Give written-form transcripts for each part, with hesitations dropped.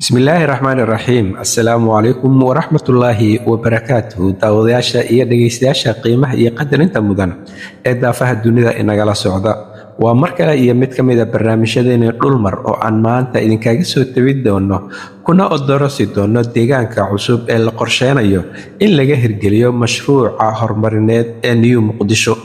Bismillaahi raxmaani raxiim. Assalaamu calaykum waraxmatullaahi wabarakaatuhu. Daawadayaasha iyo dhegeystayaasha qiimaha iyo qadarinta mudan ee daafaha dunida inagala socda, waa mar kale iyo mid ka mida barnaamijyadeeni Dhulmar oo aan maanta idinkaga soo tebin doono kuna odorosi doono deegaanka cusub ee la qorsheynayo in laga hirgeliyo mashruuca horumarineed ee New Muqdisho.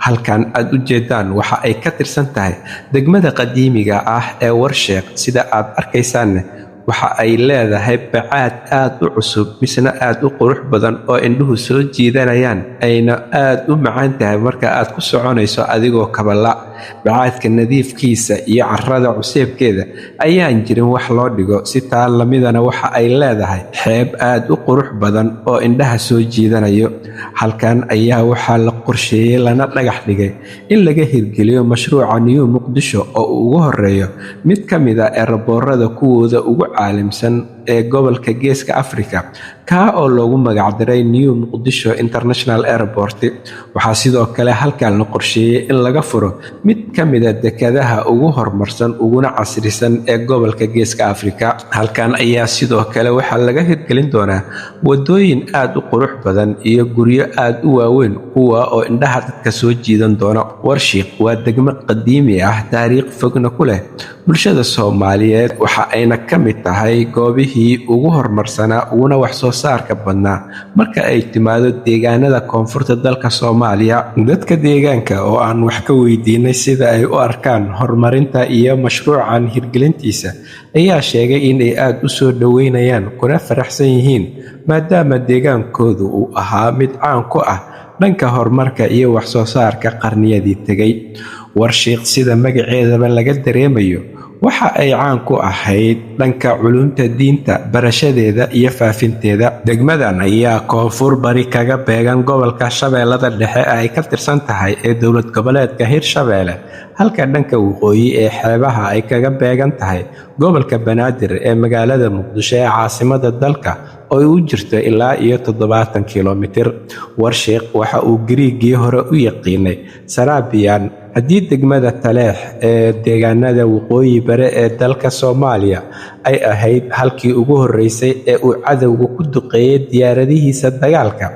Halkan aad u jeedaan waxa ay ka tirsan tahay degmada qadiimiga ah ee Warsheekh. Sida aad arkaysaanne, waxa ay leedahay bacaad aad u cusub, misna aad u qurux badan oo indhuhu soo jiidanayaan, ayna aad u macaan tahay marka aad ku soconayso adigoo kabala. Bacaadka nadiifkiisa iyo carrada cuseebkeeda ayaan jirin wax loo dhigo. Si taa lamidana, waxa ay leedahay xeeb aad u qurux badan oo indhaha soo jiidanayo. Halkan ayaa waxaa la qorsheeyey lana dhagax dhigay in laga hirgeliyo mashruuca New Muqdisho, oo uu ugu horeeyo mid ka mid ah airport-yada kuwooda ugu caalamsan ee gobolka Geeska Afrika, kaa oo loogu magacdaray New Muqdisho International Airport. Waxaa sidoo kale halkan la qorsheeyey in laga furo mid ka mida dekadaha ugu horumarsan uguna casrisan ee gobolka Geeska Afrika. Halkan ayaa sidoo kale waxaa laga hirgelin doonaa wadooyin aad u qurux badan iyo guryo aad u waaweyn, kuwa oo indhaha dadka soo jiidan doona. Warshiiq waa degmo qadiimi ah, taariikh fogna ku leh bulshada Soomaaliyeed, waxa ayna ka mid tahay goobihii ugu horumarsanaa uguna wax soo saarka badnaa marka ay timaado deegaanada koonfurta dalka Soomaaliya. Dadka deegaanka oo aan wax ka weydiinay sida ay u arkaan horumarinta iyo mashruucan hirgelintiisa ayaa sheegay inay aada u soo dhoweynayaan kuna faraxsan yihiin, maadaama deegaankoodu uu ahaa mid caan ku ah dhanka horumarka iyo wax soo saarka qarniyadii tegay. Warshiiq, sida magaceedaba laga dareemayo, waxa ay caan ku ahayd dhanka culumta diinta barashadeeda iyo faafinteeda. Degmadan ayaa koonfur bari kaga beegan gobolka Shabeellada Dhexe ay ka tirsan tahay ee dowlad goboleedka Hirshabeelle, halka dhanka waqooyi ee xeebaha ay kaga beegan tahay gobolka Banaadir ee magaalada Muqdisho ee caasimada dalka, oo ay u jirto ilaa iyo 70 kilomitir. Warshiiq waxa uu Giriigii hore u yaqiinay Sarabiyan. Haddii degmada Taleex ee deegaanada waqooyi bare ee dalka Soomaaliya ay ahayd halkii ugu horreysay ee uu cadowga ku duqeeyay diyaaradihiisa dagaalka,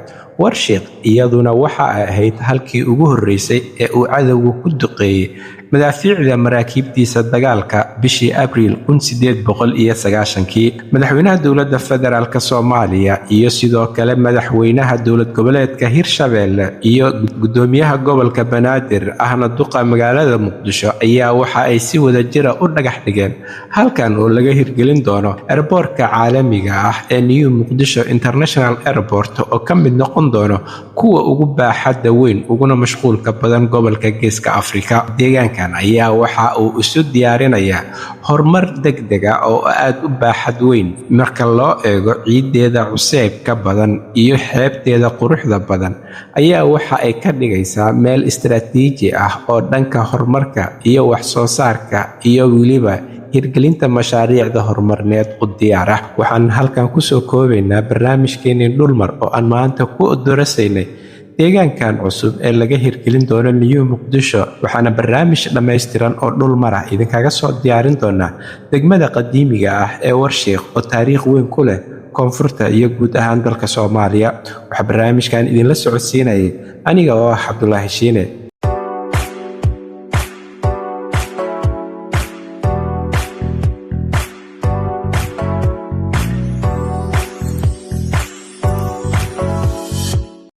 Warshiiq iyaduna waxa ay ahayd halkii ugu horreysay ee uu cadowga ku duqeeyey madaafiicda maraakiibtiisa dagaalka bishii Abriil 1890-kii. Madaxweynaha Dowladda Federaalk Soomaaliya iyo sidoo kale madaxweynaha dowlad goboleedka Hirshabeelle iyo gudoomiyaha gobolka Banaadir ahna duqa magaalada Muqdisho ayaa waxa ay si wadajira u dhagax dhigeen halkan oo laga hirgelin doono airport-ka caalamiga ah ee New Muqdisho International Airport, oo ka mid noqon doono kuwa ugu baaxadda weyn uguna mashquulka badan gobolka Geeska Afrika. Deegaankan ayaa waxa uu isu diyaarinayaa horumar degdeg ah oo aad u baaxad weyn marka loo eego ciideeda cuseybka badan iyo xeebteeda quruxda badan ayaa waxa ay ka dhigaysaa meel istaraatiiji ah oo dhanka horumarka iyo wax soo saarka iyo weliba hirgelinta mashaariicda horumarineed u diyaar ah. Waxaan halkan kusoo koobaynaa barnaamijkeenii Dhulmar oo aan maanta ku dorasaynay deegaankan cusub ee laga hirgelin doono New Muqdisho. Waxaana barnaamij dhammaystiran oo dhulmar ah idinkaga soo diyaarin doonaa degmada qadiimiga ah ee Warshiiq, oo taariikh weyn ku leh koonfurta iyo guud ahaan dalka Soomaaliya. Waxaa barnaamijkan idinla socodsiinayay aniga oo ah Cabdulaahi Shiine.